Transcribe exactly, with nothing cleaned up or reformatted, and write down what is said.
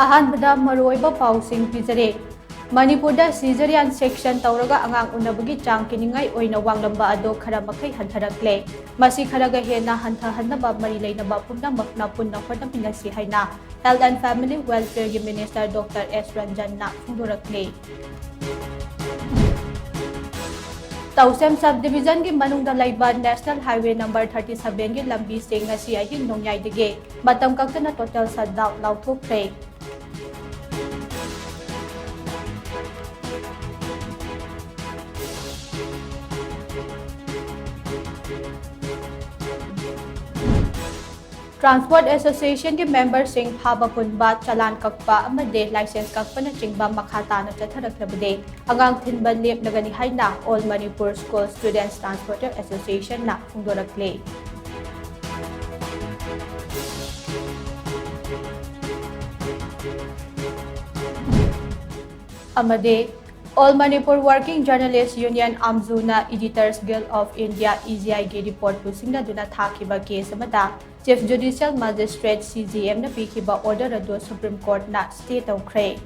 ꯑꯍꯥꯟꯕꯗ ꯃꯔꯨꯑꯣꯏꯕ ꯄꯥꯎꯁꯤꯡ ꯄꯤꯖꯔꯦ꯫ ꯃꯅꯤꯄꯨꯔꯗ cesarean section ꯇꯧꯔꯒ ꯑꯉꯥꯡ ꯎꯅꯕꯒꯤ ꯆꯥꯡ ꯀꯤꯅꯤꯡꯉꯥꯏ ꯑꯣꯏꯅ ꯋꯥꯡꯂꯝꯕ ꯑꯗꯨ ꯈꯔ ꯃꯈꯩ ꯍꯟꯊꯔꯛꯂꯦ꯫ ꯃꯁꯤ ꯈꯔꯒ ꯍꯦꯟꯅ ꯍꯟꯊꯍꯟꯅꯕ ꯃꯔꯤ ꯂꯩꯅꯕ ꯄꯨꯝꯅꯃꯛꯅ ꯄꯨꯟꯅ ꯍꯣꯠꯅꯃꯤꯟꯅꯁꯤ ꯍꯥꯏꯅ Health and Family Welfare ꯒꯤ Minister Doctor S ꯔꯟꯖꯟꯅ ꯐꯣꯡꯗꯣꯔꯛꯂꯤ꯫ ꯇꯧꯁꯦꯝ Sub Division ꯒꯤ ꯃꯅꯨꯡꯗ ꯂꯩꯕ National Highway number thirty seven ꯒꯤ ꯂꯝꯕꯤꯁꯤꯡ ꯉꯁꯤ ꯑꯍꯤꯡ ꯅꯣꯡꯌꯥꯏꯗꯒꯤ ꯃꯇꯝ ꯀꯛꯇꯅ total shutdown ꯂꯥꯎꯊꯣꯛꯈ꯭ꯔꯦ꯫ Transport Association ꯒꯤ member ꯁꯤꯡ ꯐꯥꯕ ꯄꯨꯟꯕ, ꯆꯂꯥꯟ ꯀꯛꯄ ꯑꯃꯗꯤ license ꯀꯛꯄꯅꯆꯤꯡꯕ ꯃꯈꯥ ꯇꯥꯅ ꯆꯠꯊꯔꯛꯂꯕꯗꯤ ꯑꯉꯥꯡ ꯊꯤꯟꯕ ꯂꯦꯞꯂꯒꯅꯤ ꯍꯥꯏꯅ All Manipur School Students Transporter Association ꯅ ꯐꯣꯡꯗꯣꯔꯛꯂꯤ꯫ ꯑꯃꯗꯤ All Manipur Working Journalist Union, ꯑꯥꯝꯖꯨꯅ Editors Guild of India, E G I ꯒꯤ report ꯄꯨ ꯁꯤꯡꯅꯗꯨꯅ ꯊꯥꯈꯤꯕ case ꯑꯃꯗ Chief Judicial Magistrate, C J M ꯅ ꯄꯤꯈꯤꯕ order ꯑꯗꯨ Supreme Court ꯅ stay ꯇꯧꯈ꯭ꯔꯦ꯫